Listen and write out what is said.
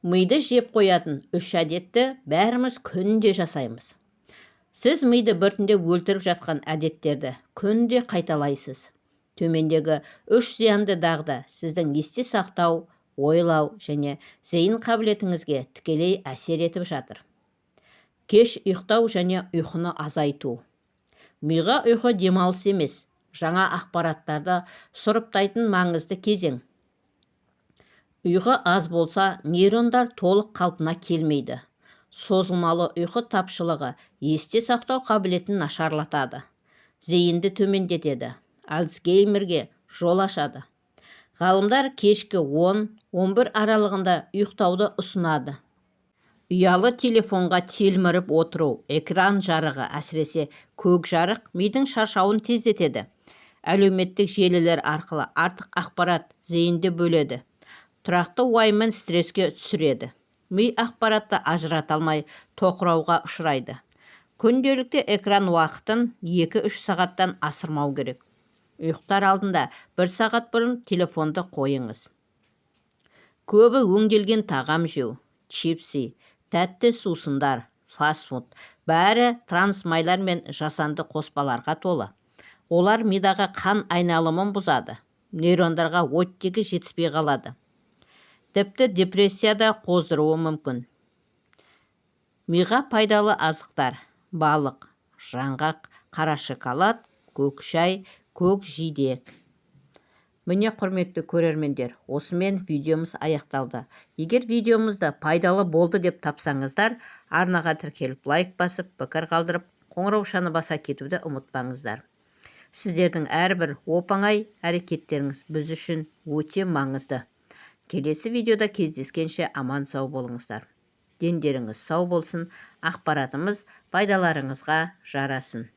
Миды жеп қоятын үш әдетті бәріміз күнде жасаймыз. Сіз миды біртіндеп өлтіріп жатқан әдеттерді күнде қайталайсыз. Төмендегі үш зиянды дағды сіздің есте сақтау, ойлау және зейін қабілетіңізге тікелей әсер етіп жатыр. Кеш ұйықтау және ұйқыны азайту. Миға ұйқы демалыс емес, жаңа ақпараттарды сұрыптайтын маңызды кезең. Ұйқы аз болса, нейрондар толық қалпына келмейді. Созылмалы ұйқы тапшылығы есте сақтау қабілетін нашарлатады, зейінді төмендетеді, Альцгеймерге жол ашады. Ғалымдар кешкі 10-11 аралығында ұйықтауды ұсынады. Ұялы телефонға телміріп отыру, экран жарығы, әсіресе көк жарық, мидың шаршауын тездетеді. Әлеуметтік желілер арқылы артық ақпарат зейінді бөледі, тұрақты уайым мен стресске түсіреді. Ми ақпаратты ажырата алмай, тоқырауға ұшырайды. Күнделікті экран уақытын 2-3 сағаттан асырмау керек. Ұйықтар алдында бір сағат бұрын телефонды қойыңыз. Көбі өңделген тағам жеу, чипсы, тәтті сусындар, фастфуд — бәрі трансмайлар мен жасанды қоспаларға толы. Олар мидағы қан айналымын бұзады, нейрондарға оттегі жетіспей қалады, тіпті депрессия да қоздыруы мүмкін. Миға пайдалы азықтар: балық, жаңғақ, қара шоколад, көк шай, көк жидек. Міне, құрметті көрермендер, осымен видеомыз аяқталды. Егер видеомызды пайдалы болды деп тапсаңыздар, арнаға тіркеліп, лайк басып, пікір қалдырып, қоңыраушаны баса кетуді ұмытпаңыздар. Сіздердің әрбір оп-оңай әрекеттеріңіз біз үшін өте маңызды. Келесі видеода кездескенше аман сау болыңыздар, дендеріңіз сау болсын, ақпаратымыз пайдаларыңызға жарасын.